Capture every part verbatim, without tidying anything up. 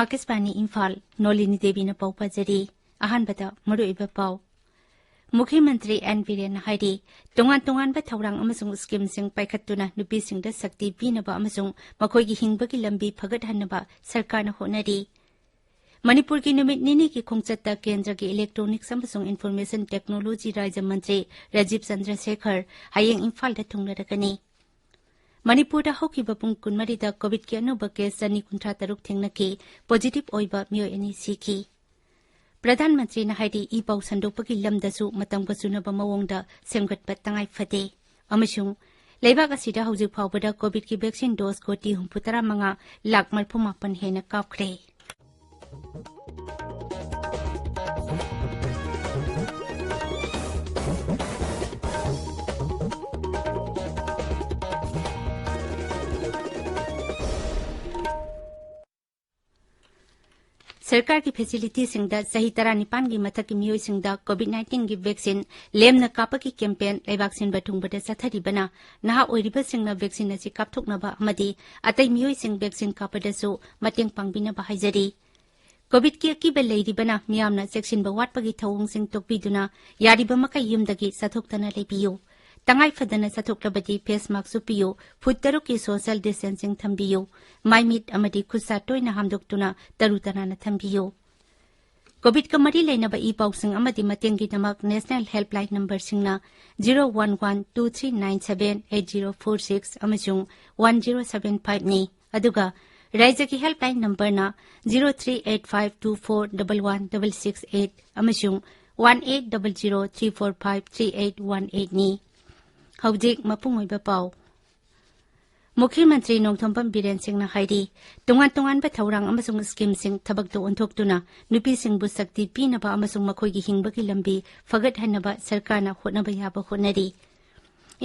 ꯑꯥꯀꯥꯁꯕꯥꯅꯤ ꯏꯝꯐꯥꯜ, ꯅꯣꯂꯤꯅꯤ ꯗꯦꯕꯤꯅ ꯄꯥꯎ ꯄꯥꯖꯔꯤ꯫ ꯑꯍꯥꯟꯕꯗ ꯃꯔꯨꯑꯣꯏꯕ ꯄꯥꯎ꯫ ꯃꯨꯈ꯭ꯌ ꯃꯟꯇ꯭ꯔꯤ ꯑꯦꯟ ꯕꯤꯔꯦꯟꯅ ꯍꯥꯏꯔꯤ, ꯇꯣꯉꯥꯟ ꯇꯣꯉꯥꯟꯕ ꯊꯧꯔꯥꯡ ꯑꯃꯁꯨꯡ ꯁ꯭ꯀꯤꯝꯁꯤꯡ ꯄꯥꯏꯈꯠꯇꯨꯅ ꯅꯨꯄꯤꯁꯤꯡꯗ ꯁꯛꯇꯤ ꯄꯤꯅꯕ ꯑꯃꯁꯨꯡ ꯃꯈꯣꯏꯒꯤ ꯍꯤꯡꯕꯒꯤ ꯂꯝꯕꯤ ꯐꯒꯠꯍꯟꯅꯕ ꯁꯔꯀꯥꯔꯅ ꯍꯣꯠꯅꯔꯤ꯫ ꯃꯅꯤꯄꯨꯔꯒꯤ ꯅꯨꯃꯤꯠ ꯅꯤꯅꯤꯒꯤ ꯈꯣꯡꯆꯠꯇ ꯀꯦꯟꯗ꯭ꯔꯒꯤ ꯏꯂꯦꯛꯇ꯭ꯔꯣꯅꯤꯛꯁ ꯑꯃꯁꯨꯡ ꯏꯟꯐꯣꯔꯃꯦꯁꯟ ꯇꯦꯛꯅꯣꯂꯣꯖꯤ ꯔꯥꯖ꯭ꯌ ꯃꯟꯇ꯭ꯔꯤ ꯔꯥꯖꯤꯕ ꯆꯟꯗ꯭ꯔꯁꯦꯈꯔ ꯍꯌꯦꯡ ꯏꯝꯐꯥꯜꯗ ꯊꯨꯡꯂꯔꯒꯅꯤ꯫ ꯃꯅꯤꯄꯨꯔꯗ ꯍꯧꯈꯤꯕ ꯄꯨꯡ ꯀꯨꯟꯃꯔꯤꯗ ꯀꯣꯚꯤꯗꯀꯤ ꯑꯅꯧꯕ ꯀꯦꯁ ꯆꯅꯤ ꯀꯨꯟꯊ꯭ꯔꯥ ꯇꯔꯨꯛ ꯊꯦꯡꯅꯈꯤ꯫ ꯄꯣꯖꯤꯇꯤꯚ ꯑꯣꯏꯕ ꯃꯤꯑꯣꯏ ꯑꯅꯤ ꯁꯤꯈꯤ꯫ ꯄ꯭ꯔꯙꯥꯟ ꯃꯟꯇ꯭ꯔꯤꯅ ꯍꯥꯏꯔꯤ, ꯏ ꯄꯥꯎ ꯁꯟꯗꯣꯛꯄꯒꯤ ꯂꯝꯗꯁꯨ ꯃꯇꯝꯒ ꯆꯨꯅꯕ ꯃꯑꯣꯡꯗ ꯁꯦꯝꯒꯠꯄ ꯇꯉꯥꯏ ꯐꯗꯦ꯫ ꯑꯃꯁꯨꯡ ꯂꯩꯕꯥꯛ ꯑꯁꯤꯗ ꯍꯧꯖꯤꯛ ꯐꯥꯎꯕꯗ ꯀꯣꯚꯤꯗꯀꯤ ꯚꯦꯛꯁꯤꯟ ꯗꯣꯁ ꯀꯣꯇꯤ ꯍꯨꯝꯐꯨꯇꯔꯥ ꯃꯉꯥ ꯂꯥꯈ ꯃꯔꯤꯐꯨ ꯃꯥꯄꯟ ꯍꯦꯟꯅ ꯀꯥꯞꯈ꯭ꯔꯦ꯫ ꯁꯔꯀꯥꯔꯒꯤ ꯐꯦꯁꯤꯂꯤꯇꯤꯁꯤꯡꯗ ꯆꯍꯤ ꯇꯔꯥꯅꯤꯄꯥꯟꯒꯤ ꯃꯊꯛꯀꯤ ꯃꯤꯑꯣꯏꯁꯤꯡꯗ ꯀꯣꯚꯤꯗ ꯅꯥꯏꯟꯇꯤꯟꯒꯤ ꯚꯦꯛꯁꯤꯟ ꯂꯦꯝꯅ ꯀꯥꯞꯄꯒꯤ ꯀꯦꯝꯄꯦꯟ ꯂꯩꯕꯥꯛ ꯁꯤꯟꯕ ꯊꯨꯡꯕꯗ ꯆꯠꯊꯔꯤꯕꯅ ꯅꯍꯥ ꯑꯣꯏꯔꯤꯕꯁꯤꯡꯅ ꯚꯦꯛꯁꯤꯟ ꯑꯁꯤ ꯀꯥꯞꯊꯣꯛꯅꯕ ꯑꯃꯗꯤ ꯑꯇꯩ ꯃꯤꯑꯣꯏꯁꯤꯡ ꯚꯦꯛꯁꯤꯟ ꯀꯥꯞꯄꯗꯁꯨ ꯃꯇꯦꯡ ꯄꯥꯡꯕꯤꯅꯕ ꯍꯥꯏꯖꯔꯤ꯫ ꯀꯣꯚꯤꯗꯀꯤ ꯑꯀꯤꯕ ꯂꯩꯔꯤꯕꯅ ꯃꯤꯌꯥꯝꯅ ꯆꯦꯛꯁꯤꯟꯕ ꯋꯥꯠꯄꯒꯤ ꯊꯧꯑꯣꯡꯁꯤꯡ ꯇꯣꯛꯄꯤꯗꯨꯅ ꯌꯥꯔꯤꯕ ꯃꯈꯩ ꯌꯨꯝꯗꯒꯤ ꯆꯠꯊꯣꯛꯇꯅ ꯂꯩꯕꯤꯌꯨ꯫ ꯇꯉꯥꯏ ꯐꯗꯅ ꯆꯠꯊꯣꯛꯂꯕꯗꯤ ꯐꯦꯁ ꯃꯥꯁꯛ ꯎꯞꯄꯤꯌꯨ, ꯐꯨꯠ ꯇꯔꯨꯛꯀꯤ ꯁꯣꯁꯤꯌꯦꯜ ꯗꯤꯁꯇꯦꯟꯁꯤꯡ ꯊꯝꯕꯤꯌꯨ, ꯃꯥꯏ ꯃꯤꯠ ꯑꯃꯗꯤ ꯈꯨꯠꯁꯥ ꯇꯣꯏꯅ ꯍꯥꯝꯗꯣꯛꯇꯨꯅ ꯇꯔꯨ ꯇꯅꯥꯟꯅ ꯊꯝꯕꯤꯌꯨ꯫ ꯀꯣꯚꯤꯗꯀ ꯃꯔꯤ ꯂꯩꯅꯕ ꯏ ꯄꯥꯎꯁꯤꯡ ꯑꯃꯗꯤ ꯃꯇꯦꯡꯒꯤꯗꯃꯛ ꯅꯦꯁꯅꯦꯜ ꯍꯦꯜꯞꯂꯥꯏꯟ ꯅꯝꯕꯔꯁꯤꯡꯅ zero one one two three nine seven eight zero four six ꯑꯃꯁꯨꯡ ꯋꯥꯟ ꯖꯤꯔꯣ ꯁꯚꯦꯟ ꯐꯥꯏꯚꯅꯤ꯫ ꯑꯗꯨꯒ ꯔꯥꯏꯖ꯭ꯌꯒꯤ ꯍꯦꯜꯞꯂꯥꯏꯟ ꯅꯝꯕꯔꯅ zero three eight five two four double one double six eight ꯑꯃꯁꯨꯡ one eight double zero three four five three eight one ꯑꯩꯠꯅꯤ꯫ ꯍꯧꯖꯤꯛ ꯃꯄꯨꯡ ꯑꯣꯏꯕ ꯄꯥꯎ꯫ ꯃꯨꯈ꯭ꯌ ꯃꯟꯇ꯭ꯔꯤ ꯅꯣꯡꯊꯣꯝꯕꯝ ꯕꯤꯔꯦꯟ ꯁꯤꯡꯅ ꯍꯥꯏꯔꯤ, ꯇꯣꯉꯥꯟ ꯇꯣꯉꯥꯟꯕ ꯊꯧꯔꯥꯡ ꯑꯃꯁꯨꯡ ꯁ꯭ꯀꯤꯝꯁꯤꯡ ꯊꯕꯛꯇ ꯑꯣꯟꯊꯣꯛꯇꯨꯅ ꯅꯨꯄꯤꯁꯤꯡꯕꯨ ꯁꯛꯇꯤ ꯄꯤꯅꯕ ꯑꯃꯁꯨꯡ ꯃꯈꯣꯏꯒꯤ ꯍꯤꯡꯕꯒꯤ ꯂꯝꯕꯤ ꯐꯒꯠꯍꯟꯅꯕ ꯁꯔꯀꯥꯔꯅ ꯍꯣꯠꯅꯕ ꯌꯥꯕ ꯍꯣꯠꯅꯔꯤ꯫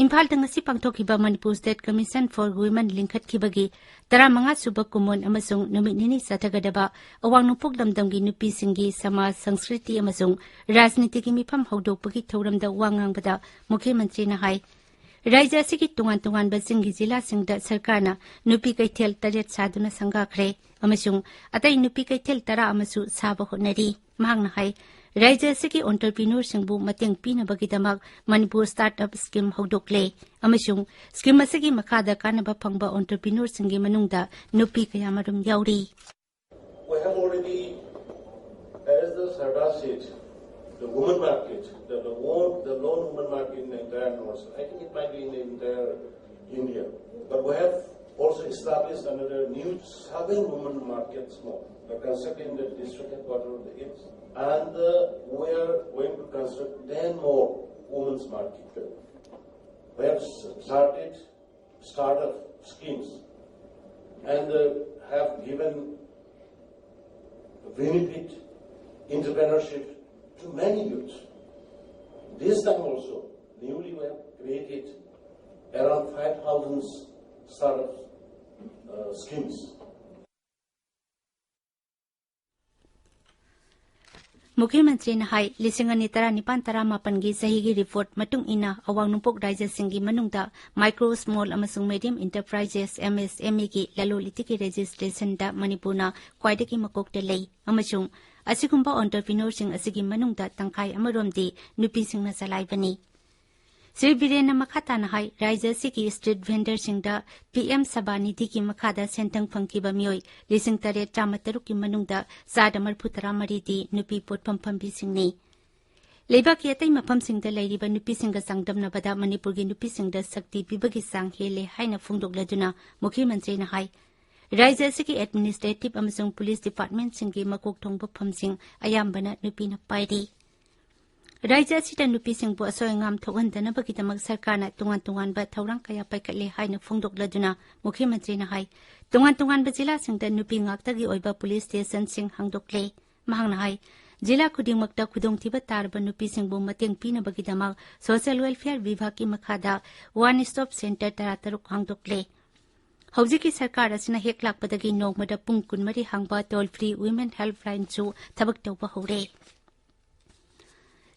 ꯏꯝꯐꯥꯜꯗ ꯉꯁꯤ ꯄꯥꯡꯊꯣꯛꯈꯤꯕ Manipur state commission for women ꯂꯤꯡꯈꯠꯈꯤꯕꯒꯤ ꯇꯔꯥꯃꯉꯥ ꯁꯨꯕ ꯀꯨꯝꯑꯣꯟ ꯑꯃꯁꯨꯡ ꯅꯨꯃꯤꯠ ꯅꯤꯅꯤ ꯆꯠꯊꯒꯗꯕ ꯑꯋꯥꯡ ꯅꯣꯡꯄꯣꯛ ꯂꯝꯗꯝꯒꯤ ꯅꯨꯄꯤꯁꯤꯡꯒꯤ ꯁꯃꯥꯖ, ꯁꯪꯁꯀ꯭ꯔꯤꯇꯤ ꯑꯃꯁꯨꯡ ꯔꯥꯖꯅꯤꯇꯤꯒꯤ ꯃꯤꯐꯝ ꯍꯧꯗꯣꯛꯄꯒꯤ ꯊꯧꯔꯝꯗ ꯋꯥ ꯉꯥꯡꯕꯗ ꯃꯨꯈ꯭ꯌ ꯃꯟꯇ꯭ꯔꯤꯅ ꯍꯥꯏ, ꯔꯥꯖ꯭ꯌ ꯑꯁꯤꯒꯤ ꯇꯣꯉꯥꯟ ꯇꯣꯉꯥꯟꯕ ꯆꯤꯡꯒꯤ ꯖꯤꯂꯥꯁꯤꯡꯗ ꯁꯔꯀꯥꯔꯅ ꯅꯨꯄꯤ ꯀꯩꯊꯦꯜ ꯇꯔꯦꯠ ꯁꯥꯗꯨꯅ ꯁꯪꯒꯥꯈ꯭ꯔꯦ꯫ ꯑꯃꯁꯨꯡ ꯑꯇꯩ ꯅꯨꯄꯤ ꯀꯩꯊꯦꯜ ꯇꯔꯥ ꯑꯃꯁꯨ ꯁꯥꯕ ꯍꯣꯠꯅꯔꯤ꯫ ꯃꯍꯥꯛꯅ ꯍꯥꯏ, ꯔꯥꯖ꯭ꯌ ꯑꯁꯤꯒꯤ entrepreneurꯁꯤꯡꯕꯨ ꯃꯇꯦꯡ ꯄꯤꯅꯕꯒꯤꯗꯃꯛ ꯃꯅꯤꯄꯨꯔ startup scheme ꯍꯧꯗꯣꯛꯂꯦ ꯑꯃꯁꯨꯡ scheme ꯑꯁꯤꯒꯤ ꯃꯈꯥꯗ ꯀꯥꯟꯅꯕ ꯐꯪꯕ entrepreneurꯁꯤꯡꯒꯤ ꯃꯅꯨꯡꯗ ꯅꯨꯄꯤ ꯀꯌꯥꯃꯔꯨꯝ ꯌꯥꯎꯔꯤ꯫ We have already, as the Sardar said, the women market, the, the, wo- the lone women market in the entire North. I think it might be in the entire India. But we have also established another new seven women markets more. We're constructing the district headquarters of the H I P S. And uh, we are going to construct ten more women's market. We have s- started startup schemes and uh, have given benefit entrepreneurship to many youths. This time also, newly we have created around five thousand startup uh, schemes. ꯃꯨꯈ꯭ꯌ ꯃꯟꯇ꯭ꯔꯤꯅ ꯍꯥꯏ, ꯂꯤꯁꯤꯡ ꯑꯅꯤ ꯇꯔꯥꯅꯤꯄꯥꯟ ꯇꯔꯥꯃꯥꯄꯟꯒꯤ ꯆꯍꯤꯒꯤ report ꯃꯇꯨꯡ ꯏꯟꯅ ꯑꯋꯥꯡ ꯅꯣꯡꯄꯣꯛ ꯔꯥꯖ꯭ꯌꯁꯤꯡꯒꯤ ꯃꯅꯨꯡꯗ micro, small ꯑꯃꯁꯨꯡ medium enterprises, MSMEꯒꯤ ꯂꯂꯣꯟ ꯏꯇꯤꯛꯀꯤ registrationꯗ ꯃꯅꯤꯄꯨꯔꯅ ꯈ꯭ꯋꯥꯏꯗꯒꯤ ꯃꯀꯣꯛꯇ ꯂꯩ ꯑꯃꯁꯨꯡ ꯑꯁꯤꯒꯨꯝꯕ entrepreneurꯁꯤꯡ ꯑꯁꯤꯒꯤ ꯃꯅꯨꯡꯗ ꯇꯪꯈꯥꯏ ꯑꯃꯔꯣꯝꯗꯤ ꯅꯨꯄꯤꯁꯤꯡꯅ ꯆꯂꯥꯏꯕꯅꯤ꯫ ꯁ꯭ꯔꯤ ꯕꯤꯔꯦꯟꯅ ꯃꯈꯥ ꯇꯥꯅ ꯍꯥꯏ, ꯔꯥꯖ꯭ꯌ ꯑꯁꯤꯒꯤ street vendorꯁꯤꯡꯗ PM ꯁꯕꯥꯅꯤꯙꯤꯒꯤ ꯃꯈꯥꯗ ꯁꯦꯟꯊꯪ ꯐꯪꯈꯤꯕ ꯃꯤꯑꯣꯏ ꯂꯤꯁꯤꯡ ꯇꯔꯦꯠ ꯆꯥꯝꯃ ꯇꯔꯨꯛꯀꯤ ꯃꯅꯨꯡꯗ ꯆꯥꯗ ꯃꯔꯤꯐꯨ ꯇꯔꯥ ꯃꯔꯤꯗꯤ ꯅꯨꯄꯤ ꯄꯣꯠꯐꯝ ꯐꯝꯕꯤꯁꯤꯡꯅꯤ꯫ ꯂꯩꯕꯥꯛꯀꯤ ꯑꯇꯩ ꯃꯐꯝꯁꯤꯡꯗ ꯂꯩꯔꯤꯕ ꯅꯨꯄꯤꯁꯤꯡꯒ ꯆꯥꯡꯗꯝꯅꯕꯗ ꯃꯅꯤꯄꯨꯔꯒꯤ ꯅꯨꯄꯤꯁꯤꯡꯗ ꯁꯛꯇꯤ ꯄꯤꯕꯒꯤ ꯆꯥꯡ ꯍꯦꯜꯂꯦ ꯍꯥꯏꯅ ꯐꯣꯡꯗꯣꯛꯂꯗꯨꯅ ꯃꯨꯈ꯭ꯌ ꯃꯟꯇ꯭ꯔꯤꯅ ꯍꯥꯏ, ꯔꯥꯖ꯭ꯌ ꯑꯁꯤꯒꯤ administrative ꯑꯃꯁꯨꯡ police departmentꯁꯤꯡꯒꯤ ꯃꯀꯣꯛ ꯊꯣꯡꯕ ꯐꯝꯁꯤꯡ ꯑꯌꯥꯝꯕꯅ ꯅꯨꯄꯤꯅ ꯄꯥꯏꯔꯤ꯫ ꯔꯥꯖ꯭ꯌ ꯑꯁꯤꯗ ꯅꯨꯄꯤꯁꯤꯡꯕꯨ ꯑꯁꯣꯏ ꯑꯉꯥꯝ ꯊꯣꯛꯍꯟꯗꯅꯕꯒꯤꯗꯃꯛ ꯁꯔꯀꯥꯔꯅ ꯇꯣꯉꯥꯟ ꯇꯣꯉꯥꯟꯕ ꯊꯧꯔꯥꯡ ꯀꯌꯥ ꯄꯥꯏꯈꯠꯂꯦ ꯍꯥꯏꯅ ꯐꯣꯡꯗꯣꯛꯂꯗꯨꯅ ꯃꯨꯈ꯭ꯌ ꯃꯟꯇ꯭ꯔꯤꯅ ꯍꯥꯏ, ꯇꯣꯉꯥꯟ ꯇꯣꯉꯥꯟꯕ ꯖꯤꯂꯥꯁꯤꯡꯗ ꯅꯨꯄꯤ ꯉꯥꯛꯇꯒꯤ ꯑꯣꯏꯕ police stationꯁꯤꯡ ꯍꯥꯡꯗꯣꯛꯂꯦ꯫ ꯃꯍꯥꯛꯅ ꯍꯥꯏ, ꯖꯤꯂꯥ ꯈꯨꯗꯤꯡꯃꯛꯇ ꯈꯨꯗꯣꯡꯊꯤꯕ ꯇꯥꯔꯕ ꯅꯨꯄꯤꯁꯤꯡꯕꯨ ꯃꯇꯦꯡ ꯄꯤꯅꯕꯒꯤꯗꯃꯛ social welfare ꯚꯤꯚꯥꯒꯀꯤ ꯃꯈꯥꯗ one stop centre ꯇꯔꯥꯇꯔꯨꯛ ꯍꯥꯡꯗꯣꯛꯂꯦ꯫ ꯍꯧꯖꯤꯛꯀꯤ ꯁꯔꯀꯥꯔ ꯑꯁꯤꯅ ꯍꯦꯛ ꯂꯥꯛꯄꯗꯒꯤ ꯅꯣꯡꯃꯗ ꯄꯨꯡ ꯀꯨꯟꯃꯔꯤ ꯍꯥꯡꯕ toll free women helplineꯁꯨ ꯊꯕꯛ ꯇꯧꯕ ꯍꯧꯔꯦ꯫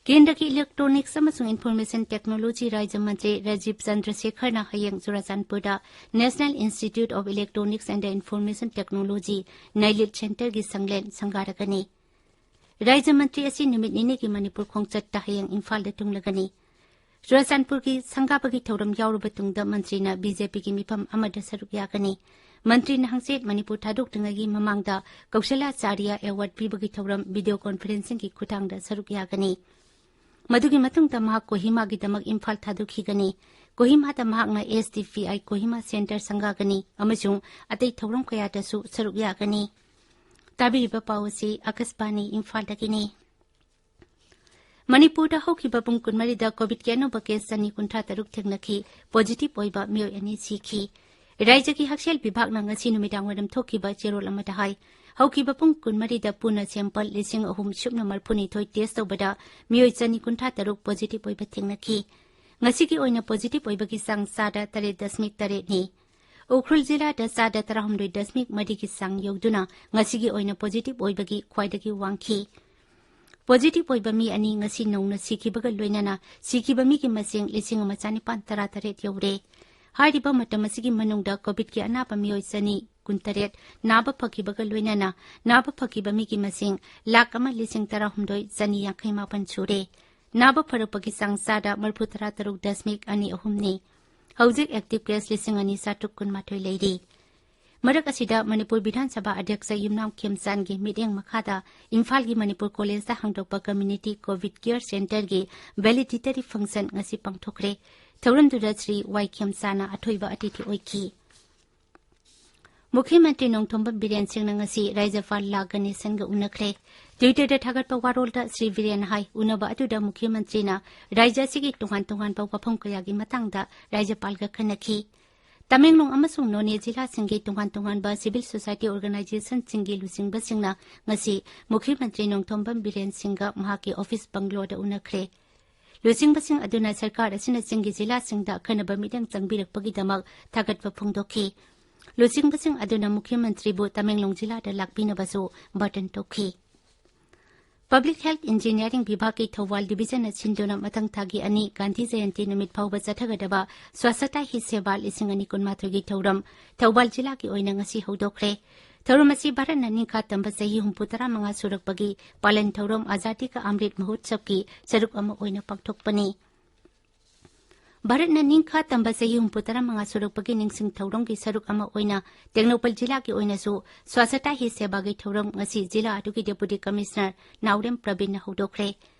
ꯀꯦꯟꯗ꯭ꯔꯒꯤ ꯏꯂꯦꯛꯇ꯭ꯔꯣꯅꯤꯛꯁ ꯑꯃꯁꯨꯡ ꯏꯟꯐꯣꯔꯃꯦꯁꯟ ꯇꯦꯛꯅꯣꯂꯣꯖꯤ ꯔꯥꯖ꯭ꯌ ꯃꯟꯇ꯭ꯔꯤ ꯔꯥꯖꯤꯕ ꯆꯟꯗ꯭ꯔ ꯁꯦꯈꯔꯅ ꯍꯌꯦꯡ ꯆꯨꯔꯥꯆꯥꯟꯄꯨꯔꯗ National Institute of Electronics and Information Technology, ꯅꯩꯂꯤꯠ ꯁꯦꯟꯇꯔꯒꯤ ꯁꯪꯂꯦꯟ ꯁꯪꯒꯥꯔꯒꯅꯤ꯫ ꯔꯥꯖ꯭ꯌ ꯃꯟꯇ꯭ꯔꯤ ꯑꯁꯤ ꯅꯨꯃꯤꯠ ꯅꯤꯅꯤꯒꯤ ꯃꯅꯤꯄꯨꯔ ꯈꯣꯡꯆꯠꯇ ꯍꯌꯦꯡ ꯏꯝꯐꯥꯜꯗ ꯊꯨꯡꯂꯒꯅꯤ꯫ ꯆꯨꯔꯥꯆꯥꯟꯄꯨꯔꯒꯤ ꯁꯪꯒꯥꯕꯒꯤ ꯊꯧꯔꯝ ꯌꯥꯎꯔꯕ ꯇꯨꯡꯗ ꯃꯟꯇ꯭ꯔꯤꯅ ꯕꯤ ꯖꯦ ꯄꯤꯒꯤ ꯃꯤꯐꯝ ꯑꯃꯗ ꯁꯔꯨꯛ ꯌꯥꯒꯅꯤ꯫ ꯃꯟꯇ꯭ꯔꯤꯅ ꯍꯪꯆꯤꯠ ꯃꯅꯤꯄꯨꯔ ꯊꯥꯗꯣꯛꯇ꯭ꯔꯤꯉꯩꯒꯤ ꯃꯃꯥꯡꯗ ꯀꯧꯁꯂꯥꯆꯥꯔꯤꯌꯥ ꯑꯦꯋꯥꯔꯗ ꯄꯤꯕꯒꯤ ꯊꯧꯔꯝ ꯚꯤꯗꯤꯑꯣ ꯀꯣꯟꯐꯔꯦꯟꯁꯤꯡꯒꯤ ꯈꯨꯠꯊꯥꯡꯗ ꯁꯔꯨꯛ ꯌꯥꯒꯅꯤ꯫ ꯃꯗꯨꯒꯤ ꯃꯇꯨꯡꯗ ꯃꯍꯥꯛ ꯀꯣꯍꯤꯃꯥꯒꯤꯗꯃꯛ ꯏꯝꯐꯥꯜ ꯊꯥꯗꯣꯛꯈꯤꯒꯅꯤ꯫ ꯀꯣꯍꯤꯃꯥꯗ ꯃꯍꯥꯛꯅ S D P I Kohima centre ꯁꯪꯒꯥꯒꯅꯤ ꯑꯃꯁꯨꯡ ꯑꯇꯩ ꯊꯧꯔꯝ ꯀꯌꯥꯗꯁꯨ ꯁꯔꯨꯛ ꯌꯥꯒꯅꯤ꯫ ꯇꯥꯕꯤꯔꯤꯕ ꯄꯥꯎ ꯑꯁꯤ ꯑꯀꯥꯁꯕꯥꯅꯤ ꯏꯝꯐꯥꯜꯗꯒꯤꯅꯤ꯫ ꯃꯅꯤꯄꯨꯔꯗ ꯍꯧꯈꯤꯕ ꯄꯨꯡ ꯀꯨꯟꯃꯔꯤꯗ ꯀꯣꯚꯤꯗꯀꯤ ꯑꯅꯧꯕ ꯀꯦꯁ ꯆꯅꯤ ꯀꯨꯟꯊ꯭ꯔꯥ ꯇꯔꯨꯛ ꯊꯦꯡꯅꯈꯤ꯫ ꯄꯣꯖꯤꯇꯤꯚ ꯑꯣꯏꯕ ꯃꯤꯑꯣꯏ ꯑꯅꯤ ꯁꯤꯈꯤ꯫ ꯔꯥꯖ꯭ꯌꯒꯤ ꯍꯛꯁꯦꯜ ꯕꯤꯚꯥꯒꯅ ꯉꯁꯤ ꯅꯨꯃꯤꯗꯥꯡꯋꯥꯏꯔꯝ ꯊꯣꯛꯈꯤꯕ ꯆꯦꯔꯣꯜ ꯑꯃꯗ ꯍꯥꯏ, ꯍꯧꯈꯤꯕ ꯄꯨꯡ ꯀꯨꯟꯃꯔꯤꯗ ꯄꯨꯟꯅ ꯁꯦꯝꯄꯜ ꯂꯤꯁꯤꯡ ꯑꯍꯨꯝ ꯁꯨꯞꯅ ꯃꯔꯤꯐꯨꯅꯤꯊꯣꯏ ꯇꯦꯁ ꯇꯧꯕꯗ ꯃꯤꯑꯣꯏ ꯆꯅꯤ ꯀꯨꯟꯊ꯭ꯔꯥ ꯇꯔꯨꯛ ꯄꯣꯖꯤꯇꯤꯚ ꯑꯣꯏꯕ ꯊꯦꯡꯅꯈꯤ꯫ ꯉꯁꯤꯒꯤ ꯑꯣꯏꯅ ꯄꯣꯖꯤꯇꯤꯚ ꯑꯣꯏꯕꯒꯤ ꯆꯥꯡ ꯆꯥꯗ ꯇꯔꯦꯠ ꯗꯁꯃꯤꯛ ꯇꯔꯦꯠꯅꯤ꯫ ꯎꯈ꯭ꯔꯨꯜ ꯖꯤꯂꯥꯗ ꯆꯥꯗ ꯇꯔꯥꯍꯨꯝꯗꯣꯏ ꯗꯁꯃꯤꯛ ꯃꯔꯤꯒꯤ ꯆꯥꯡ ꯌꯧꯗꯨꯅ ꯉꯁꯤꯒꯤ ꯑꯣꯏꯅ ꯄꯣꯖꯤꯇꯤꯚ ꯑꯣꯏꯕꯒꯤ ꯈ꯭ꯋꯥꯏꯗꯒꯤ ꯋꯥꯡꯈꯤ꯫ ꯄꯣꯖꯤꯇꯤꯚ ꯑꯣꯏꯕ ꯃꯤ ꯑꯅꯤ ꯉꯁꯤ ꯅꯧꯅ ꯁꯤꯈꯤꯕꯒ ꯂꯣꯏꯅꯅ ꯁꯤꯈꯤꯕ ꯃꯤꯒꯤ ꯃꯁꯤꯡ ꯂꯤꯁꯤꯡ ꯑꯃ ꯆꯅꯤꯄꯥꯟ ꯇꯔꯥꯇꯔꯦꯠ ꯌꯧꯔꯦ꯫ ꯍꯥꯏꯔꯤꯕ ꯃꯇꯝ ꯑꯁꯤꯒꯤ ꯃꯅꯨꯡꯗ ꯀꯣꯚꯤꯗꯀꯤ ꯑꯅꯥꯕ ꯃꯤꯑꯣꯏ ꯆꯅꯤ ꯀꯨꯟꯇꯔꯦꯠ ꯅꯥꯕ ꯐꯈꯤꯕꯒ ꯂꯣꯏꯅꯅ ꯅꯥꯕ ꯐꯈꯤꯕ ꯃꯤꯒꯤ ꯃꯁꯤꯡ ꯂꯥꯈ ꯑꯃ ꯂꯤꯁꯤꯡ ꯇꯔꯥꯍꯨꯝꯗꯣꯏ ꯆꯅꯤ ꯌꯥꯡꯈꯩ ꯃꯥꯄꯟ ꯁꯨꯔꯦ꯫ ꯅꯥꯕ ꯐꯔꯛꯄꯒꯤ ꯆꯥꯡ ꯆꯥꯗ ꯃꯔꯤꯐꯨ ꯇꯔꯥ ꯇꯔꯨꯛ ꯗꯁꯃꯤꯛ ꯑꯅꯤ ꯑꯍꯨꯝꯅꯤ꯫ ꯍꯧꯖꯤꯛ ꯑꯦꯛꯇꯤꯚ ꯀꯦꯁ ꯂꯤꯁꯤꯡ ꯑꯅꯤ ꯆꯥꯇ꯭ꯔꯨꯛ ꯀꯨꯟꯃꯥꯊꯣꯏ ꯂꯩꯔꯤ꯫ ꯃꯔꯛ ꯑꯁꯤꯗ ꯃꯅꯤꯄꯨꯔ ꯕꯤꯙꯥꯟ ꯁꯚꯥ ꯑꯗ꯭ꯌꯛꯁ ꯌꯨꯝꯅꯥꯝ ꯈꯦꯝꯆꯥꯟꯒꯤ ꯃꯤꯠꯌꯦꯡ ꯃꯈꯥꯗ ꯏꯝꯐꯥꯜꯒꯤ ꯃꯅꯤꯄꯨꯔ ꯀꯣꯂꯦꯖꯇ ꯍꯥꯡꯗꯣꯛꯄ ꯀꯝꯃ꯭ꯌꯨꯅꯤꯇꯤ ꯀꯣꯚꯤꯗ ꯀꯤꯌꯔ ꯁꯦꯟꯇꯔꯒꯤ ꯚꯦꯂꯤꯗꯤꯇꯔꯤ ꯐꯪꯁꯟ ꯉꯁꯤ ꯄꯥꯡꯊꯣꯛꯈ꯭ꯔꯦ꯫ ꯊꯧꯔꯝꯗꯨꯗ ꯁ꯭ꯔꯤ ꯋꯥꯏ ꯈꯦꯝꯆꯥꯅ ꯑꯊꯣꯏꯕ ꯑꯇꯤꯊꯤ ꯑꯣꯏꯈꯤ꯫ ꯃꯨꯈ꯭ꯌ ꯃꯟꯇ꯭ꯔꯤ ꯅꯣꯡꯊꯣꯝꯕꯝ ꯕꯤꯔꯦꯟ ꯁꯤꯡꯅ ꯉꯁꯤ ꯔꯥꯖ꯭ꯌꯄꯥꯜ ꯂꯥ ꯒꯅꯦꯁꯟꯒ ꯎꯅꯈ꯭ꯔꯦ꯫ ꯇ꯭ꯋꯤꯇꯔꯗ ꯊꯥꯒꯠꯄ ꯋꯥꯔꯣꯜꯗ ꯁ꯭ꯔꯤ ꯕꯤꯔꯦꯟꯅ ꯍꯥꯏ, ꯎꯅꯕ ꯑꯗꯨꯗ ꯃꯨꯈ꯭ꯌ ꯃꯟꯇ꯭ꯔꯤꯅ ꯔꯥꯖ꯭ꯌ ꯑꯁꯤꯒꯤ ꯇꯣꯉꯥꯟ ꯇꯣꯉꯥꯟꯕ ꯋꯥꯐꯝ ꯀꯌꯥꯒꯤ ꯃꯇꯥꯡꯗ ꯔꯥꯖ꯭ꯌꯄꯥꯜꯒ ꯈꯟꯅꯈꯤ꯫ ꯇꯃꯦꯡꯂꯣꯡ ꯑꯃꯁꯨꯡ ꯅꯣꯅꯦ ꯖꯤꯂꯥꯁꯤꯡꯒꯤ ꯇꯣꯉꯥꯟ ꯇꯣꯉꯥꯟꯕ ꯁꯤꯚꯤꯜ ꯁꯣꯁꯥꯏꯇꯤ ꯑꯣꯔꯒꯅꯥꯏꯖꯦꯁꯟꯁꯤꯡꯒꯤ ꯂꯨꯆꯤꯡꯕꯁꯤꯡꯅ ꯉꯁꯤ ꯃꯨꯈ꯭ꯌ ꯃꯟꯇ꯭ꯔꯤ ꯅꯣꯡꯊꯣꯝꯕꯝ ꯕꯤꯔꯦꯟ ꯁꯤꯡꯒ ꯃꯍꯥꯛꯀꯤ ꯑꯣꯐꯤꯁ ꯕꯪꯒ꯭ꯂꯣꯗ ꯎꯅꯈ꯭ꯔꯦ꯫ ꯂꯨꯆꯤꯡꯕꯁꯤꯡ ꯑꯗꯨꯅ ꯁꯔꯀꯥꯔ ꯑꯁꯤꯅ ꯆꯤꯡꯒꯤ ꯖꯤꯂꯥꯁꯤꯡꯗ ꯑꯈꯟꯅꯕ ꯃꯤꯠꯌꯦꯡ ꯆꯪꯕꯤꯔꯛꯄꯒꯤꯗꯃꯛ ꯊꯥꯒꯠꯄ ꯐꯣꯡꯗꯣꯛꯈꯤ꯫ ꯂꯨꯆꯤꯡꯕꯁꯤꯡ ꯑꯗꯨꯅ ꯃꯨꯈ꯭ꯌ ꯃꯟꯇ꯭ꯔꯤꯕꯨ ꯇꯃꯦꯡꯂꯣꯡ ꯖꯤꯂꯥꯗ ꯂꯥꯛꯄꯤꯅꯕꯁꯨ ꯕꯥꯔꯇꯟ ꯇꯧꯈꯤ꯫ Public Health Engineering ꯕꯤꯚꯥꯒꯀꯤ ꯊꯧꯕꯥꯜ ꯗꯤꯕꯤꯖꯟꯅ ꯁꯤꯟꯗꯨꯅ ꯃꯊꯪ ꯊꯥꯒꯤ ꯑꯅꯤ ꯒꯥꯟꯙꯤ ꯖꯌꯟꯇꯤ ꯅꯨꯃꯤꯠ ꯐꯥꯎꯕ ꯆꯠꯊꯒꯗꯕ ꯁ꯭ꯋꯥꯁꯇꯥ ꯍꯤ ꯁꯦꯕꯥ ꯂꯤꯁꯤꯡ ꯑꯅꯤ ꯀꯨꯟꯃꯥꯊꯣꯏꯒꯤ ꯊꯧꯔꯝ ꯊꯧꯕꯥꯜ ꯖꯤꯂꯥꯒꯤ ꯑꯣꯏꯅ ꯉꯁꯤ ꯍꯧꯗꯣꯛꯈ꯭ꯔꯦ꯫ ꯊꯧꯔꯝ ꯑꯁꯤ ꯚꯥꯔꯠꯅ ꯅꯤꯡꯈꯥ ꯇꯝꯕ ꯆꯍꯤ ꯍꯨꯝꯐꯨ ꯇꯔꯥ ꯃꯉꯥ ꯁꯨꯔꯛꯄꯒꯤ ꯄꯥꯂꯟ ꯊꯧꯔꯝ ꯑꯖꯥꯗꯤ ꯀꯥ ꯑꯃ꯭ꯔꯤꯠ ꯃꯍꯣꯠꯁꯕꯀꯤ ꯁꯔꯨꯛ ꯑꯃ ꯑꯣꯏꯅ ꯄꯥꯡꯊꯣꯛꯄꯅꯤ꯫ ꯚꯥꯔꯠꯅ ꯅꯤꯡꯈꯥ ꯇꯝꯕ ꯆꯍꯤ ꯍꯨꯝꯐꯨ ꯇꯔꯥ ꯃꯉꯥ ꯁꯨꯔꯛꯄꯒꯤ ꯅꯤꯡꯁꯤꯡ ꯊꯧꯔꯝꯒꯤ ꯁꯔꯨꯛ ꯑꯃ ꯑꯣꯏꯅ ꯇꯦꯡꯅꯧꯄꯜ ꯖꯤꯂꯥꯒꯤ ꯑꯣꯏꯅꯁꯨ ꯁ꯭ꯋꯥꯁꯇꯥ ꯍꯤ ꯁꯦꯕꯥꯒꯤ ꯊꯧꯔꯝ ꯉꯁꯤ ꯖꯤꯂꯥ ꯑꯗꯨꯒꯤ ꯗꯦꯄꯨꯇꯤ ꯀꯃꯤꯁꯅꯔ ꯅꯥꯎꯔꯦꯝ ꯄ꯭ꯔꯕꯤꯟꯅ ꯍꯧꯗꯣꯛꯈ꯭ꯔꯦ꯫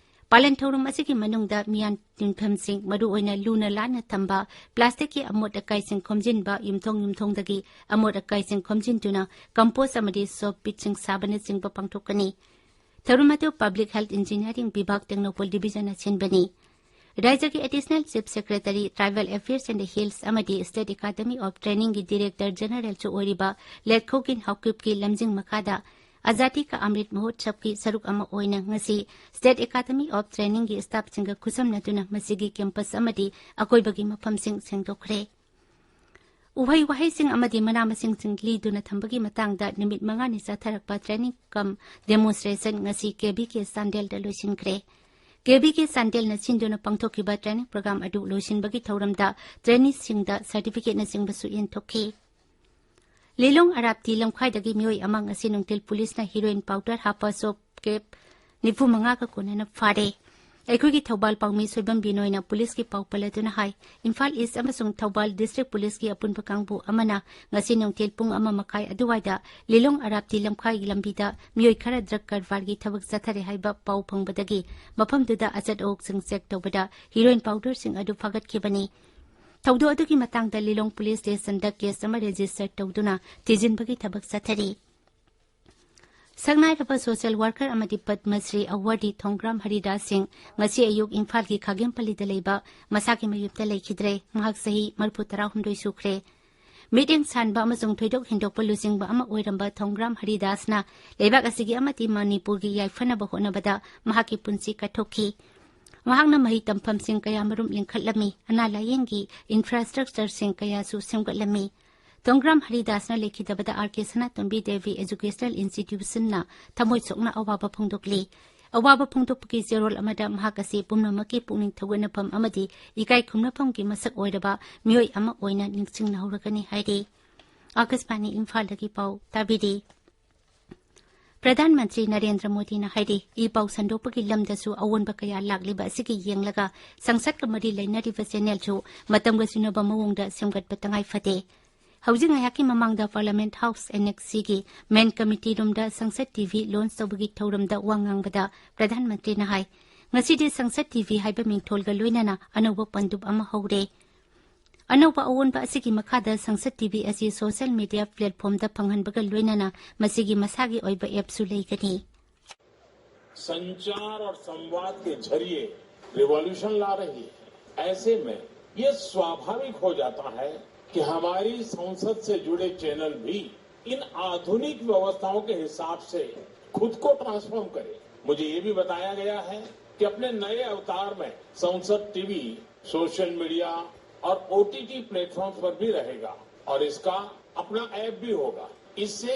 ꯄꯥꯂꯟ ꯊꯧꯔꯝ ꯑꯁꯤꯒꯤ ꯃꯅꯨꯡꯗ ꯃꯤꯌꯥꯟ ꯇꯤꯟꯐꯝꯁꯤꯡ ꯃꯔꯨꯑꯣꯏꯅ ꯂꯨꯅ ꯂꯥꯟꯅ ꯊꯝꯕ, ꯄ꯭ꯂꯥꯁꯇꯤꯛꯀꯤ ꯑꯃꯣꯠ ꯑꯀꯥꯏꯁꯤꯡ ꯈꯣꯝꯖꯤꯟꯕ, ꯌꯨꯝꯊꯣꯡ ꯌꯨꯝꯊꯣꯡꯗꯒꯤ ꯑꯃꯣꯠ ꯑꯀꯥꯏꯁꯤꯡ ꯈꯣꯝꯖꯤꯟꯗꯨꯅ ꯀꯝꯄꯣꯁ ꯑꯃꯗꯤ ꯁꯣꯞ ꯄꯤꯠꯁꯤꯡ ꯁꯥꯕꯅꯆꯤꯡꯕ ꯄꯥꯡꯊꯣꯛꯀꯅꯤ꯫ ꯊꯧꯔꯝ ꯑꯗꯨ Public Health Engineering ꯕꯤꯚꯥꯒ ꯇꯦꯡꯅꯧꯄꯜ ꯗꯤꯕꯤꯖꯟꯅ ꯁꯤꯟꯕꯅꯤ꯫ ꯔꯥꯖ꯭ꯌꯒꯤ Additional Chief Secretary, Tribal Affairs and Hills ꯑꯃꯗꯤ State Academy of Trainingꯒꯤ Director Generalꯁꯨ ꯑꯣꯏꯔꯤꯕ ꯂꯦꯠꯈꯣꯒꯤꯟ ꯍꯥꯎꯀꯤꯞꯀꯤ ꯂꯝꯖꯤꯡ ꯃꯈꯥꯗ ꯑꯖꯥꯗꯤ ꯀꯥ ꯑꯃ꯭ꯔꯤꯠ ꯃꯍꯣꯠꯁꯕꯀꯤ ꯁꯔꯨꯛ ꯑꯃ ꯑꯣꯏꯅ ꯉꯁꯤ State Academy of Trainingꯒꯤ staffꯁꯤꯡꯒ ꯈꯨꯠꯁꯝꯅꯗꯨꯅ ꯃꯁꯤꯒꯤ campus ꯑꯃꯗꯤ ꯑꯀꯣꯏꯕꯒꯤ ꯃꯐꯝꯁꯤꯡ ꯁꯦꯡꯗꯣꯛꯈ꯭ꯔꯦ꯫ ꯎꯍꯩ ꯋꯥꯍꯩꯁꯤꯡ ꯑꯃꯗꯤ ꯃꯅꯥ ꯃꯁꯤꯡꯁꯤꯡ ꯂꯤꯗꯨꯅ ꯊꯝꯕꯒꯤ ꯃꯇꯥꯡꯗ ꯅꯨꯃꯤꯠ ꯃꯉꯥꯅꯤ ꯆꯠꯊꯔꯛꯄ training cum demonstration ꯉꯁꯤ ꯀꯦ ꯚꯤ ꯀꯦ ꯆꯥꯟꯗꯦꯜꯗ ꯂꯣꯏꯁꯤꯟꯈ꯭ꯔꯦ꯫ ꯀꯦ ꯚꯤ ꯀꯦ ꯆꯥꯟꯗꯦꯜꯅ ꯁꯤꯟꯗꯨꯅ ꯄꯥꯡꯊꯣꯛꯈꯤꯕ training program ꯑꯗꯨ ꯂꯣꯏꯁꯤꯟꯕꯒꯤ ꯊꯧꯔꯝꯗ traineeꯁꯤꯡꯗ certificateꯅꯆꯤꯡꯕꯁꯨ ꯌꯦꯟꯊꯣꯛꯈꯤ꯫ ꯂꯤꯂꯣꯡ ꯑꯔꯥꯞꯇꯤ ꯂꯝꯈꯥꯏꯗꯒꯤ ꯃꯤꯑꯣꯏ ꯑꯃ ꯉꯁꯤ ꯅꯨꯡꯊꯤꯜ ꯄꯨꯂꯤꯁꯅ heroin powder ꯍꯥꯞꯄ soap cap ꯅꯤꯐꯨ ꯃꯉꯥꯒ ꯀꯣꯟꯅꯅ ꯐꯥꯔꯦ꯫ ꯑꯩꯈꯣꯏꯒꯤ ꯊꯧꯕꯥꯜ ꯄꯥꯎꯃꯤ ꯁꯣꯏꯕꯝ ꯕꯤꯅꯣꯏꯅ ꯄꯨꯂꯤꯁꯀꯤ ꯄꯥꯎ ꯄꯜꯂꯗꯨꯅ ꯍꯥꯏ, ꯏꯝꯐꯥꯜ ꯏꯁ ꯑꯃꯁꯨꯡ ꯊꯧꯕꯥꯜ ꯗꯤꯁꯇ꯭ꯔꯤꯛ ꯄꯨꯂꯤꯁꯀꯤ ꯑꯄꯨꯟꯕ ꯀꯥꯡꯕꯨ ꯑꯃꯅ ꯉꯁꯤ ꯅꯨꯡꯊꯤꯜ ꯄꯨꯡ ꯑꯃ ꯃꯈꯥꯏ ꯑꯗꯨꯋꯥꯏꯗ ꯂꯤꯂꯣꯡ ꯑꯔꯥꯞꯇꯤ ꯂꯝꯈꯥꯏꯒꯤ ꯂꯝꯕꯤꯗ ꯃꯤꯑꯣꯏ ꯈꯔ drug ꯀꯔꯕꯥꯔꯒꯤ ꯊꯕꯛ ꯆꯠꯊꯔꯦ ꯍꯥꯏꯕ ꯄꯥꯎ ꯐꯪꯕꯗꯒꯤ ꯃꯐꯝꯗꯨꯗ ꯑꯆꯠ ꯑꯋꯣꯛꯁꯤꯡ check ꯇꯧꯕꯗ heroin powderꯁꯤꯡ ꯑꯗꯨ ꯐꯥꯒꯠꯈꯤꯕꯅꯤ꯫ ꯊꯧꯗꯣꯛ ꯑꯗꯨꯒꯤ ꯃꯇꯥꯡꯗ ꯂꯤꯂꯣꯡ ꯄꯨꯂꯤꯁ ꯁ꯭ꯇꯦꯁꯟꯗ case ꯑꯃ register ꯇꯧꯗꯨꯅ ꯊꯤꯖꯤꯟꯕꯒꯤ ꯊꯕꯛ ꯆꯠꯊꯔꯤ꯫ ꯁꯛꯅꯥꯏꯔꯕ social worker ꯑꯃꯗꯤ ꯄꯗꯃ ꯁ꯭ꯔꯤ awardee ꯊꯣꯡꯒ꯭ꯔꯥꯝ ꯍꯔꯤꯗꯥꯁ ꯁꯤꯡ ꯉꯁꯤ ꯑꯌꯨꯛ ꯏꯝꯐꯥꯜꯒꯤ ꯈꯥꯒꯦꯝꯄꯜꯂꯤꯗ ꯂꯩꯕ ꯃꯁꯥꯒꯤ ꯃꯌꯨꯝꯗ ꯂꯩꯈꯤꯗ꯭ꯔꯦ꯫ ꯃꯍꯥꯛ ꯆꯍꯤ ꯃꯔꯤꯐꯨ ꯇꯔꯥꯍꯨꯝꯗꯣꯏ ꯁꯨꯈ꯭ꯔꯦ꯫ ꯃꯤꯠꯌꯦꯡ ꯁꯥꯟꯕ ꯑꯃꯁꯨꯡ ꯊꯣꯏꯗꯣꯛ ꯍꯦꯟꯗꯣꯛꯄ ꯂꯨꯆꯤꯡꯕ ꯑꯃ ꯑꯣꯏꯔꯝꯕ ꯊꯣꯡꯒ꯭ꯔꯥꯝ ꯍꯔꯤꯗꯥꯁꯅ ꯂꯩꯕꯥꯛ ꯑꯁꯤꯒꯤ ꯑꯃꯗꯤ ꯃꯅꯤꯄꯨꯔꯒꯤ ꯌꯥꯏꯐꯅꯕ ꯍꯣꯠꯅꯕꯗ ꯃꯍꯥꯛꯀꯤ ꯄꯨꯟꯁꯤ ꯀꯠꯊꯣꯛꯈꯤ꯫ ꯃꯍꯥꯛꯅ ꯃꯍꯩ ꯇꯝꯐꯝꯁꯤꯡ ꯀꯌꯥꯃꯔꯨꯝ ꯂꯤꯡꯈꯠꯂꯝꯃꯤ, ꯑꯅꯥ ꯂꯥꯌꯦꯡꯒꯤ infrastructureꯁꯤꯡ ꯀꯌꯥꯁꯨ ꯁꯦꯝꯒꯠꯂꯝꯃꯤ꯫ ꯊꯣꯡꯒ꯭ꯔꯥꯝ ꯍꯔꯤꯗꯥꯁꯅ ꯂꯩꯈꯤꯗꯕꯗ ꯑꯥꯔ ꯀꯦ ꯁꯅꯥꯇꯣꯝꯕꯤ ꯗꯦꯕꯤ Educational Institutionꯅ ꯊꯃꯣꯏ ꯁꯣꯛꯅ ꯑꯋꯥꯕ ꯐꯣꯡꯗꯣꯛꯂꯤ꯫ ꯑꯋꯥꯕ ꯐꯣꯡꯗꯣꯛꯄꯒꯤ ꯆꯦꯔꯣꯜ ꯑꯃꯗ ꯃꯍꯥꯛ ꯑꯁꯤ ꯄꯨꯝꯅꯃꯛꯀꯤ ꯄꯨꯛꯅꯤꯡ ꯊꯧꯒꯠꯅꯐꯝ ꯑꯃꯗꯤ ꯏꯀꯥꯏ ꯈꯨꯝꯅꯐꯝꯒꯤ ꯃꯁꯛ ꯑꯣꯏꯔꯕ ꯃꯤꯑꯣꯏ ꯑꯃ ꯑꯣꯏꯅ ꯅꯤꯡꯁꯤꯡꯅꯍꯧꯔꯒꯅꯤ ꯍꯥꯏꯔꯤ꯫ ꯑꯥꯀꯥꯁꯕꯥꯅꯤ ꯏꯝꯐꯥꯜꯗꯒꯤ ꯄꯥꯎ ꯇꯥꯕꯤꯔꯤ꯫ ꯄ꯭ꯔꯙꯥꯟ ꯃꯟꯇ꯭ꯔꯤ ꯅꯔꯦꯟꯗ꯭ꯔ ꯃꯣꯗꯤꯅ ꯍꯥꯏꯔꯤ, ꯏ ꯄꯥꯎ ꯁꯟꯗꯣꯛꯄꯒꯤ ꯂꯝꯗꯁꯨ ꯑꯑꯣꯟꯕ ꯀꯌꯥ ꯂꯥꯛꯂꯤꯕ ꯑꯁꯤꯒꯤ ꯌꯦꯡꯂꯒ ꯁꯪꯁꯠꯀ ꯃꯔꯤ ꯂꯩꯅꯔꯤꯕ ꯆꯦꯅꯦꯜꯁꯨ ꯃꯇꯝꯒ ꯆꯨꯅꯕ ꯃꯑꯣꯡꯗ ꯁꯦꯝꯒꯠꯄ ꯇꯉꯥꯏ ꯐꯗꯦ꯫ ꯍꯧꯖꯤꯛ ꯉꯥꯏꯍꯥꯛꯀꯤ ꯃꯃꯥꯡꯗ Parliament House Annex Cꯒꯤ main committee roomꯗ ꯁꯪꯁꯠ ꯇꯤꯚꯤ launch ꯇꯧꯕꯒꯤ ꯊꯧꯔꯝꯗ ꯋꯥ ꯉꯥꯡꯕꯗ ꯄ꯭ꯔꯙꯥꯟ ꯃꯟꯇ꯭ꯔꯤꯅ ꯍꯥꯏ, ꯉꯁꯤꯗꯤ ꯁꯪꯁꯠ ꯇꯤꯚꯤ ꯍꯥꯏꯕ ꯃꯤꯡꯊꯣꯜꯒ ꯂꯣꯏꯅꯅ ꯑꯅꯧꯕ ꯄꯟꯗꯨꯞ ꯑꯃ ꯍꯧꯔꯦ꯫ ꯑꯅꯧꯕ ꯑꯑꯣꯟꯕ ꯑꯁꯤꯒꯤ ꯃꯈꯥꯗ ꯁꯪꯁꯠ ꯇꯤꯚꯤ ꯑꯁꯤ social media platformꯗ ꯐꯪꯍꯟꯕꯒ ꯂꯣꯏꯅꯅ ꯃꯁꯤꯒꯤ ꯃꯁꯥꯒꯤ ꯑꯣꯏꯕ appꯁꯨ ꯂꯩꯒꯅꯤ꯫ संचार और संवाद के जरिए revolution ला रही है। ऐसे में ये स्वाभाविक हो जाता है कि हमारी संसद से जुड़े चैनल भी इन आधुनिक व्यवस्थाओं के हिसाब से खुद को ट्रांसफॉर्म करें। मुझे ये भी बताया गया है कि अपने नए अवतार में संसद टीवी सोशल मीडिया और ओटीटी प्लेटफॉर्म्स पर भी रहेगा और इसका अपना ऐप भी होगा। इससे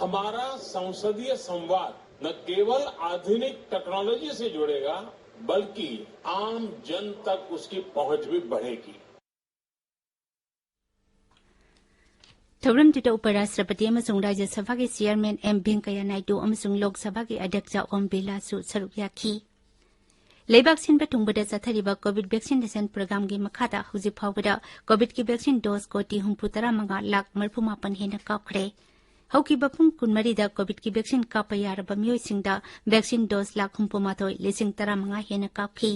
हमारा संसदीय संवाद न केवल आधुनिक टेक्नोलॉजी से जुड़ेगा, बल्कि आम जन तक उसकी पहुंच भी बढ़ेगी। ꯊꯧꯔꯝꯗꯨꯗ ꯎꯄꯔꯥꯁꯇ꯭ꯔꯄꯇꯤ ꯑꯃꯁꯨꯡ ꯔꯥꯖ꯭ꯌ ꯁꯚꯥꯒꯤ ꯆꯤꯌꯥꯔꯃꯦꯟ ꯑꯦꯝ ꯚꯦꯡꯀꯌꯥ ꯅꯥꯏꯗꯨ ꯑꯃꯁꯨꯡ ꯂꯣꯛ ꯁꯚꯥꯒꯤ ꯑꯗ꯭ꯌꯛꯁ ꯑꯣꯝ ꯕꯤꯔꯂꯥꯁꯨ ꯁꯔꯨꯛ ꯌꯥꯈꯤ꯫ ꯂꯩꯕꯥꯛ ꯁꯤꯟꯕ ꯊꯨꯡꯕꯗ ꯆꯠꯊꯔꯤꯕ ꯀꯣꯚꯤꯗ ꯚꯦꯛꯁꯤꯅꯦꯁꯟ ꯄ꯭ꯔꯣꯒ꯭ꯔꯥꯝꯒꯤ ꯃꯈꯥꯗ ꯍꯧꯖꯤꯛ ꯐꯥꯎꯕꯗ ꯀꯣꯚꯤꯗꯀꯤ ꯚꯦꯛꯁꯤꯟ ꯗꯣꯁ ꯀꯣꯇꯤ ꯍꯨꯝꯐꯨ ꯇꯔꯥ ꯃꯉꯥ ꯂꯥꯈ ꯃꯔꯤꯐꯨ ꯃꯥꯄꯟ ꯍꯦꯟꯅ ꯀꯥꯞꯈ꯭ꯔꯦ꯫ ꯍꯧꯈꯤꯕ ꯄꯨꯡ ꯀꯨꯟꯃꯔꯤꯗ ꯀꯣꯚꯤꯗꯀꯤ ꯚꯦꯛꯁꯤꯟ ꯀꯥꯞꯄ ꯌꯥꯔꯕ ꯃꯤꯑꯣꯏꯁꯤꯡꯗ ꯚꯦꯛꯁꯤꯟ ꯗꯣꯁ ꯂꯥꯈ ꯍꯨꯝꯐꯨ ꯃꯥꯊꯣꯏ ꯂꯤꯁꯤꯡ ꯇꯔꯥ ꯃꯉꯥ ꯍꯦꯟꯅ ꯀꯥꯞꯈꯤ꯫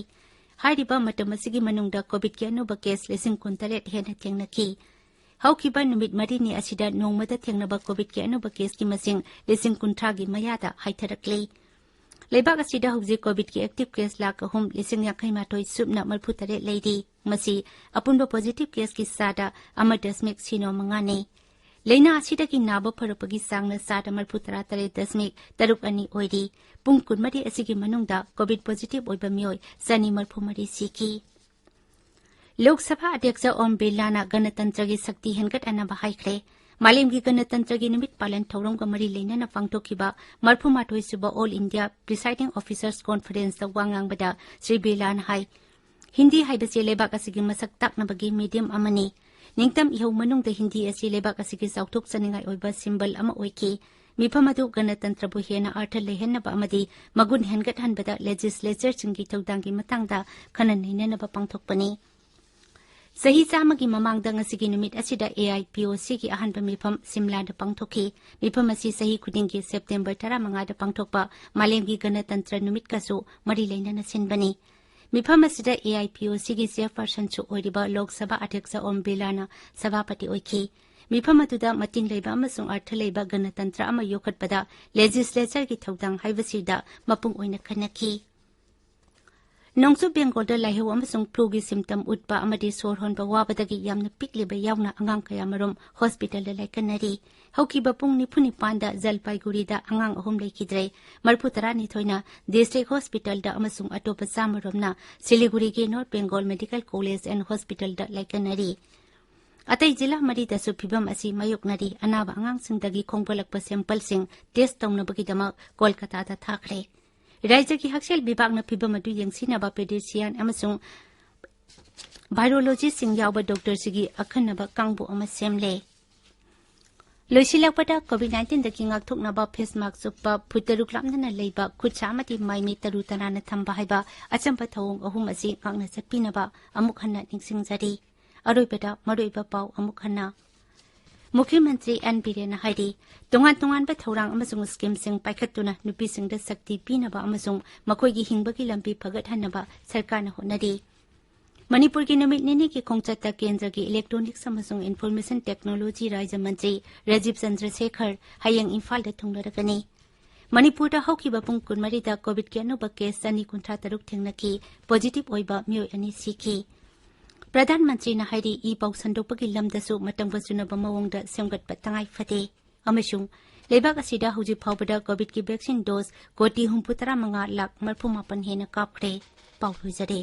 ꯍꯥꯏꯔꯤꯕ ꯃꯇꯝ ꯑꯁꯤꯒꯤ ꯃꯅꯨꯡꯗ ꯀꯣꯚꯤꯗꯀꯤ ꯑꯅꯧꯕ ꯀꯦꯁ ꯂꯤꯁꯤꯡ ꯀꯨꯟꯇꯔꯦꯠ ꯍꯦꯟꯅ ꯊꯦꯡꯅꯈꯤ꯫ ꯍꯧꯈꯤꯕ ꯅꯨꯃꯤꯠ ꯃꯔꯤꯅꯤ ꯑꯁꯤꯗ ꯅꯣꯡꯃꯗ ꯊꯦꯡꯅꯕ ꯀꯣꯚꯤꯗꯀꯤ ꯑꯅꯧꯕ ꯀꯦꯁꯀꯤ ꯃꯁꯤꯡ ꯂꯤꯁꯤꯡ ꯀꯨꯟꯊ꯭ꯔꯥꯒꯤ ꯃꯌꯥꯗ ꯍꯥꯏꯊꯔꯛꯂꯤ꯫ ꯂꯩꯕꯥꯛ ꯑꯁꯤꯗ ꯍꯧꯖꯤꯛ ꯀꯣꯚꯤꯗꯀꯤ ꯑꯦꯛꯇꯤꯚ ꯀꯦꯁ ꯂꯥꯈ ꯑꯍꯨꯝ ꯂꯤꯁꯤꯡ ꯌꯥꯡꯈꯩ ꯃꯥꯊꯣꯏ ꯁꯨꯞꯅ ꯃꯔꯤꯐꯨ ꯇꯔꯦꯠ ꯂꯩꯔꯤ꯫ ꯃꯁꯤ ꯑꯄꯨꯟꯕ ꯄꯣꯖꯤꯇꯤꯚ ꯀꯦꯁꯀꯤ ꯆꯥꯗ ꯑꯃ ꯗꯁꯃꯤꯛ ꯁꯤꯅꯣ ꯃꯉꯥꯅꯤ꯫ ꯂꯥꯏꯅꯥ ꯑꯁꯤꯗꯒꯤ ꯅꯥꯕ ꯐꯔꯛꯄꯒꯤ ꯆꯥꯡꯅ ꯆꯥꯗ ꯃꯔꯤꯐꯨ ꯇꯔꯥ ꯇꯔꯦꯠ ꯗꯁꯃꯤꯛ ꯇꯔꯨꯛ ꯑꯅꯤ ꯑꯣꯏꯔꯤ꯫ ꯄꯨꯡ ꯀꯨꯟꯃꯔꯤ ꯑꯁꯤꯒꯤ ꯃꯅꯨꯡꯗ ꯀꯣꯚꯤꯗ ꯄꯣꯖꯤꯇꯤꯚ ꯑꯣꯏꯕ ꯃꯤꯑꯣꯏ ꯆꯅꯤ ꯃꯔꯤꯐꯨ ꯃꯔꯤ ꯁꯤꯈꯤ꯫ ꯂꯣꯛ ꯁꯚꯥ ꯑꯗ꯭ꯌꯛꯁ ꯑꯣꯝ ꯕꯤꯔꯂꯥꯅ ꯒꯅꯇꯟꯇ꯭ꯔꯒꯤ ꯁꯛꯇꯤ ꯍꯦꯟꯒꯠꯍꯟꯅꯕ ꯍꯥꯏꯈ꯭ꯔꯦ꯫ ꯃꯥꯂꯦꯝꯒꯤ ꯒꯅꯇꯟꯇ꯭ꯔꯒꯤ ꯅꯨꯃꯤꯠ ꯄꯥꯂꯟ ꯊꯧꯔꯝꯒ ꯃꯔꯤ ꯂꯩꯅꯅ ꯄꯥꯡꯊꯣꯛꯈꯤꯕ ꯃꯔꯐꯨ ꯃꯥꯊꯣꯏ ꯁꯨꯕ All India Presiding Officers Conferenceꯇ ꯋꯥ ꯉꯥꯡꯕꯗ ꯁ꯭ꯔꯤ ꯕꯤꯔꯂꯥꯅ ꯍꯥꯏ, ꯍꯤꯟꯗꯤ ꯍꯥꯏꯕꯁꯤ ꯂꯩꯕꯥꯛ ꯑꯁꯤꯒꯤ ꯃꯁꯛ ꯇꯥꯛꯅꯕꯒꯤ medium ꯑꯃꯅꯤ꯫ ꯅꯤꯡꯇꯝ ꯏꯍꯧ ꯃꯅꯨꯡꯗ ꯍꯤꯟꯗꯤ ꯑꯁꯤ ꯂꯩꯕꯥꯛ ꯑꯁꯤꯒꯤ ꯆꯥꯎꯊꯣꯛꯆꯅꯤꯡꯉꯥꯏ ꯑꯣꯏꯕ symbol ꯑꯃ ꯑꯣꯏꯈꯤ꯫ ꯃꯤꯐꯝ ꯑꯗꯨ ꯒꯅꯇꯟꯇ꯭ꯔꯕꯨ ꯍꯦꯟꯅ ꯑꯔꯊ ꯂꯩꯍꯟꯅꯕ ꯑꯃꯗꯤ ꯃꯒꯨꯟ ꯍꯦꯟꯒꯠꯍꯟꯕꯗ legislatureꯁꯤꯡꯒꯤ ꯊꯧꯗꯥꯡꯒꯤ ꯃꯇꯥꯡꯗ ꯈꯟꯅ ꯅꯩꯅꯅꯕ ꯄꯥꯡꯊꯣꯛꯄꯅꯤ꯫ ꯆꯍꯤ ꯆꯥꯝꯃꯒꯤ ꯃꯃꯥꯡꯗ ꯉꯁꯤꯒꯤ ꯅꯨꯃꯤꯠ ꯑꯁꯤꯗ AIPOCꯒꯤ ꯑꯍꯥꯟꯕ ꯃꯤꯐꯝ ꯁꯤꯝꯂꯥꯗ ꯄꯥꯡꯊꯣꯛꯈꯤ꯫ ꯃꯤꯐꯝ ꯑꯁꯤ ꯆꯍꯤ ꯈꯨꯗꯤꯡꯒꯤ September ꯇꯔꯥꯃꯉꯥꯗ ꯄꯥꯡꯊꯣꯛꯄ ꯃꯥꯂꯦꯝꯒꯤ ꯒꯅꯇꯟꯇ꯭ꯔ ꯅꯨꯃꯤꯠꯀꯁꯨ ꯃꯔꯤ ꯂꯩꯅꯅ ꯁꯤꯟꯕꯅꯤ꯫ ꯃꯤꯐꯝ ꯑꯁꯤꯗ AIPOCꯒꯤ chairpersonꯁꯨ ꯑꯣꯏꯔꯤꯕ ꯂꯣꯛ ꯁꯚꯥ ꯑꯙ꯭ꯌꯛꯁ ꯑꯣꯝ ꯕꯤꯔꯂꯥꯅ ꯁꯚꯥꯄꯇꯤ ꯑꯣꯏꯈꯤ꯫ ꯃꯤꯐꯝ ꯑꯗꯨꯗ ꯃꯇꯤꯡ ꯂꯩꯕ ꯑꯃꯁꯨꯡ ꯑꯔꯊ ꯂꯩꯕ ꯒꯅꯇꯟꯇ꯭ꯔ ꯑꯃ ꯌꯣꯛꯈꯠꯄꯗ legislatureꯒꯤ ꯊꯧꯗꯥꯡ ꯍꯥꯏꯕꯁꯤꯗ ꯃꯄꯨꯡ ꯑꯣꯏꯅ ꯈꯟꯅꯈꯤ꯫ ꯅꯣꯡꯆꯨꯞ ꯕꯦꯡꯒꯣꯜꯗ ꯂꯥꯏꯍꯧ ꯑꯃꯁꯨꯡ fluꯒꯤ symptom ꯎꯠꯄ ꯑꯃꯗꯤ ꯁꯣꯔ ꯍꯣꯟꯕ ꯋꯥꯕꯗꯒꯤ ꯌꯥꯝꯅ ꯄꯤꯛꯂꯤꯕ ꯌꯥꯎꯅ ꯑꯉꯥꯡ ꯀꯌꯥꯃꯔꯨꯝ hospitalꯗ ꯂꯥꯏꯀꯠꯅꯔꯤ꯫ ꯍꯧꯈꯤꯕ ꯄꯨꯡ ꯅꯤꯐꯨ ꯅꯤꯄꯥꯟꯗ ꯖꯜꯄꯥꯏꯒꯨꯔꯤꯗ ꯑꯉꯥꯡ ꯑꯍꯨꯝ ꯂꯩꯈꯤꯗ꯭ꯔꯦ꯫ ꯃꯔꯐꯨ ꯇꯔꯥꯅꯤꯊꯣꯏꯅ district hospitalꯗ ꯑꯃꯁꯨꯡ ꯑꯇꯣꯞꯄ ꯆꯥꯝꯃꯔꯣꯝꯅ ꯁꯤꯂꯤꯒꯨꯔꯤꯒꯤ North Bengal Medical College and Hospitalꯗ ꯂꯥꯏꯀꯠꯅꯔꯤ꯫ ꯑꯇꯩ ꯖꯤꯂꯥ ꯃꯔꯤꯗꯁꯨ ꯐꯤꯚꯝ ꯑꯁꯤ ꯃꯥꯌꯣꯛꯅꯔꯤ꯫ ꯑꯅꯥꯕ ꯑꯉꯥꯡꯁꯤꯡꯗꯒꯤ ꯈꯣꯝꯒꯠꯂꯛꯄ sampleꯁꯤꯡ test ꯇꯧꯅꯕꯒꯤꯗꯃꯛ ꯀꯣꯜꯀꯇꯥꯗ ꯊꯥꯈ꯭ꯔꯦ꯫ ꯔꯥꯖ꯭ꯌꯒꯤ ꯍꯛꯁꯦꯜ ꯕꯤꯚꯥꯒꯅ ꯐꯤꯚꯝ ꯑꯗꯨ ꯌꯦꯡꯁꯤꯟꯅꯕ pediatrician ꯑꯃꯁꯨꯡ virologistꯁꯤꯡ ꯌꯥꯎꯕ doctorꯁꯤꯡꯒꯤ ꯑꯈꯟꯅꯕ ꯀꯥꯡꯕꯨ ꯑꯃ ꯁꯦꯝꯂꯦ꯫ ꯂꯣꯏꯁꯤꯜꯂꯛꯄꯗ, COVID nineteenꯗꯒꯤ ꯉꯥꯛꯊꯣꯛꯅꯕ face mask ꯎꯞꯄ, ꯐꯨꯠ ꯇꯔꯨꯛ ꯂꯥꯞꯅꯅ ꯂꯩꯕ, ꯈꯨꯠ ꯁꯥ ꯑꯃꯗꯤ ꯃꯥꯏ ꯃꯤꯠ ꯇꯔꯨ ꯇꯅꯥꯟꯅ ꯊꯝꯕ ꯍꯥꯏꯕ ꯑꯆꯝꯕ ꯊꯧꯑꯣꯡ ꯑꯍꯨꯝ ꯑꯁꯤ ꯉꯥꯛꯅ ꯆꯠꯄꯤꯅꯕ ꯑꯃꯨꯛ ꯍꯟꯅ ꯅꯤꯡꯁꯤꯡꯖꯔꯤ꯫ ꯑꯔꯣꯏꯕꯗ ꯃꯔꯨꯑꯣꯏꯕ ꯄꯥꯎ ꯑꯃꯨꯛ ꯍꯟꯅ꯫ ꯃꯨꯈ꯭ꯌ ꯃꯟꯇ꯭ꯔꯤ ꯑꯦꯟ ꯕꯤꯔꯦꯟꯅ ꯍꯥꯏꯔꯤ, ꯇꯣꯉꯥꯟ ꯇꯣꯉꯥꯟꯕ ꯊꯧꯔꯥꯡ ꯑꯃꯁꯨꯡ schemeꯁꯤꯡ ꯄꯥꯏꯈꯠꯇꯨꯅ ꯅꯨꯄꯤꯁꯤꯡꯗ ꯁꯛꯇꯤ ꯄꯤꯅꯕ ꯑꯃꯁꯨꯡ ꯃꯈꯣꯏꯒꯤ ꯍꯤꯡꯕꯒꯤ ꯂꯝꯕꯤ ꯐꯒꯠꯍꯟꯅꯕ ꯁꯔꯀꯥꯔꯅ ꯍꯣꯠꯅꯔꯤ꯫ ꯃꯅꯤꯄꯨꯔꯒꯤ ꯅꯨꯃꯤꯠ ꯅꯤꯅꯤꯒꯤ ꯈꯣꯡꯆꯠꯇ ꯀꯦꯟꯗ꯭ꯔꯒꯤ Electronics ꯑꯃꯁꯨꯡ Information Technology ꯔꯥꯖ꯭ꯌ ꯃꯟꯇ꯭ꯔꯤ ꯔꯥꯖꯤꯕ ꯆꯟꯗ꯭ꯔꯁꯦꯈꯔ ꯍꯌꯦꯡ ꯏꯝꯐꯥꯜꯗ ꯊꯨꯡꯂꯔꯒꯅꯤ꯫ ꯃꯅꯤꯄꯨꯔꯗ ꯍꯧꯈꯤꯕ ꯄꯨꯡ ꯀꯨꯟꯃꯔꯤꯗ COVIDꯀꯤ ꯑꯅꯧꯕ case ꯆꯅꯤ ꯀꯨꯟꯊ꯭ꯔꯥ ꯇꯔꯨꯛ ꯊꯦꯡꯅꯈꯤ꯫ Positive ꯑꯣꯏꯕ ꯃꯤꯑꯣꯏ ꯑꯅꯤ ꯁꯤꯈꯤ꯫ ꯄ꯭ꯔꯙꯥꯟ ꯃꯟꯇ꯭ꯔꯤꯅ ꯍꯥꯏꯔꯤ, ꯏ ꯄꯥꯎ ꯁꯟꯗꯣꯛꯄꯒꯤ ꯂꯝꯗꯁꯨ ꯃꯇꯝꯒ ꯆꯨꯅꯕ ꯃꯑꯣꯡꯗ ꯁꯦꯝꯒꯠꯄ ꯇꯉꯥꯏ ꯐꯗꯦ꯫ ꯑꯃꯁꯨꯡ ꯂꯩꯕꯥꯛ ꯑꯁꯤꯗ ꯍꯧꯖꯤꯛ ꯐꯥꯎꯕꯗ COVIDꯀꯤ vaccine dose ꯀꯣꯇꯤ ꯍꯨꯝꯐꯨ ꯇꯔꯥ ꯃꯉꯥ ꯂꯥꯈ ꯃꯔꯐꯨ ꯃꯥꯄꯟ ꯍꯦꯟꯅ ꯀꯥꯞꯈ꯭ꯔꯦ꯫ ꯄꯥꯎ ꯂꯣꯏꯖꯔꯦ꯫